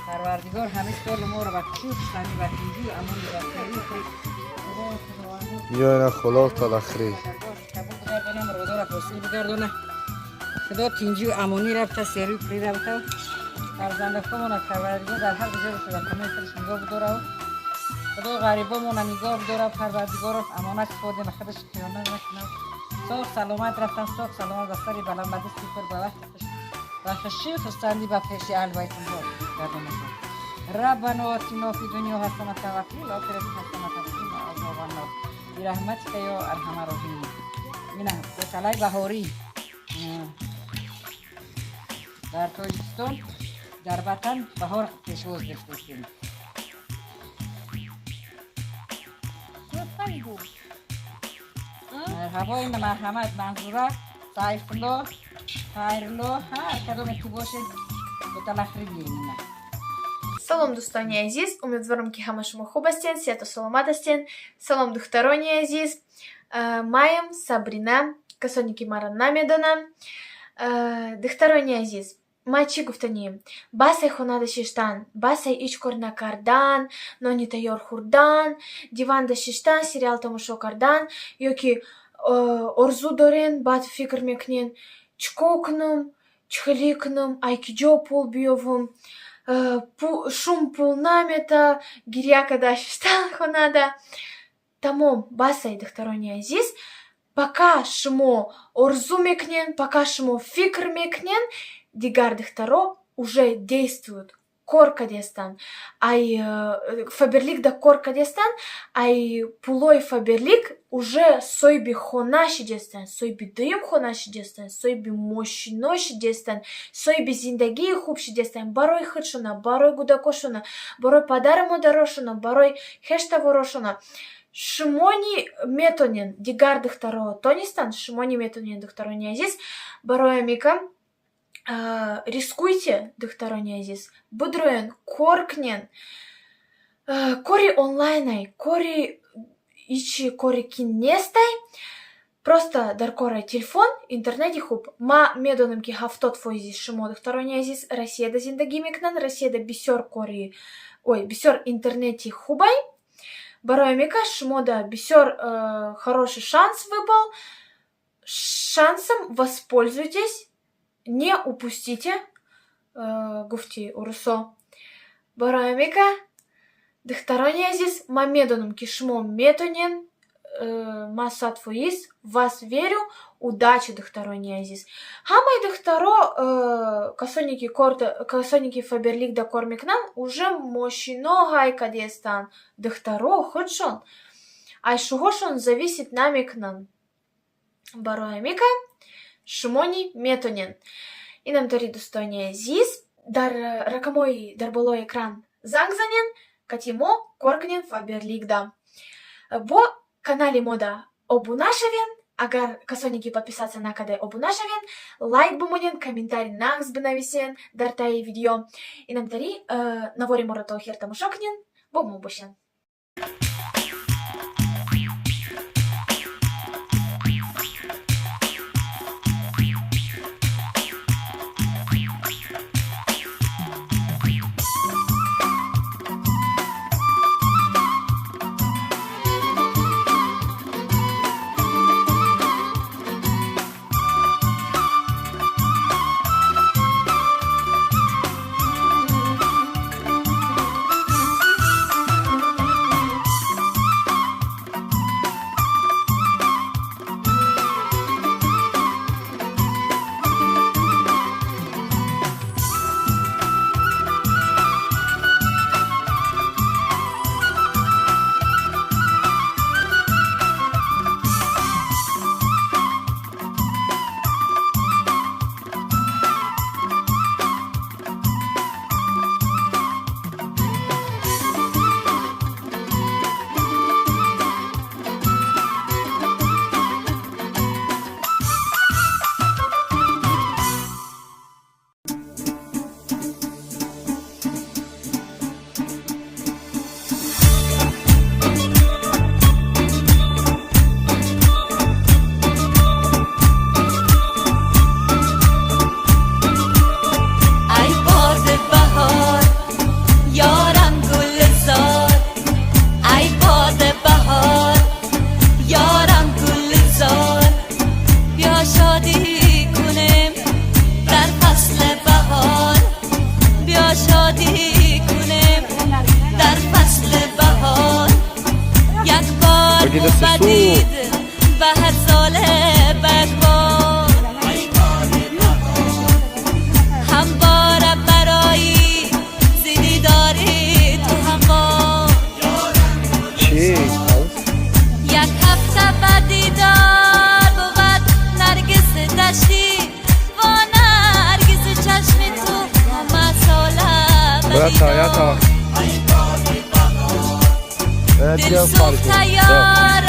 پروردگار همه سال ما رو بخشید، همه بخشیدی، امان بخشیدی. یا خلاق تا اخری. خدا تینجی و امانی رفته، سری پری رفته. فرزند خودمون پروردگار در هر جای که در کمه خودش نگاه بداره. خدا غریبامون نگاه بداره، پروردگار امانت خود به خودش خیانت نکنه. صاحب سلامت رفتن، صاحب سلامت بستری بلند بدستی پر به وقت خوش. و خوشی خستندی به پیش اهل بیت الله گردانه. ربنا آتنا فی دنیا حسنة و فی الآخرة حسنة و قنا عذاب النار برحمتک یا ارحم الراحمین. اینه کچلای بهاری در تاجیکستان در وطن بهار پیشواز گرفتیم. مرحبا این مرحمت منظوره سیف الله خیرالله هر کدوم که باشه متلخری بیرین. Салом, дӯстони азиз, умедворам, ки ҳама шумо хуб ҳастен, сеҳату саломат ҳастен. Салом, духтарони азиз, маям Сабрина, касоне ки маро намедонанд. Духтарони азиз, ман чӣ гуфтанием? Басай хонада шиштан, басай ҳеҷ кор накардан, нони тайёр хӯрдан, диванда шиштан, сериал тамошо кардан, ё ки орзу дорен, баъд фикр мекунен, чӣ кор кунам, чӣ хеле кунам, ай ки ҷо пул биёвам, шум пул намета, гиря када шиштан хонада. Тамом, басай, духтарони азиз, пока шумо орзу мекунен, пока шумо фикр мекунен, дигар духтаро уже действуют, кор кадестанд, ай Фаберлик да кор кадестанд, ай пулои Фаберлик уже соҳиби хона шидестанд, соҳиби дуюм хона шидестанд, соҳиби мошино шидестанд, соҳиби зиндагии хуб шидестанд барои худшона, барои кӯдакошона, барои падару модарошона, барои хештаворошона. Шумони метонен, дигар духтаро тонистанд, шумони метонен, духтарони азиз. Барои амика рискуйте, духтарони азиз, бидроен, кор кунен. Кори онлайнай, кори ҳичи коре ки нестай, просто дар кораи телефон, интернети хуб. Ма медонам, ки 70% шумо, духтарони азиз, Россияда зиндагӣ мекунанд, Россияда бисёр кори, ой, бисёр интернети хубай. Барои амика шумода бисёр хороший шанс выпал, шансом воспользуйтесь, не упустите, гуфти урусо. Барои амика, духтарони азиз, ман медонам, ки шумо метонен, ман 100% вас верю. Удачи, духтарони азиз. Ҳамаи духтаро, касоне ки касоне ки Фаберлик да кор мекунанд, уже мошино ҳай кадестанд. Духтаро худшон ай шуҳошон зависит намекунанд. Барои амика шумони метонен. Инам тари, дӯстони азиз, дар рақамҳои дар болои экран занг занен, кати мо кор кунен Фаберликда. Бо канали мода обуна шавен, агар касоне ки подписаться накарда, обуна шавен, лайк бимонен, комментарий нағз бинависен дар таи видео. Инам тари, навори моро то охир тамошо кунен, бо мо бошен. شادی کنیم در فصل بهار، بیا شادی کنیم در فصل بهار. یک بار بگی دستش تو. بدید به هر سال به بار همواره برای زیداری تو هموار. Чӣ? یک هفته به دیدار بود نرگس دشتی و نرگس چشم تو همه ساله به Ята, ята. دیدار. دل سوخته یارم.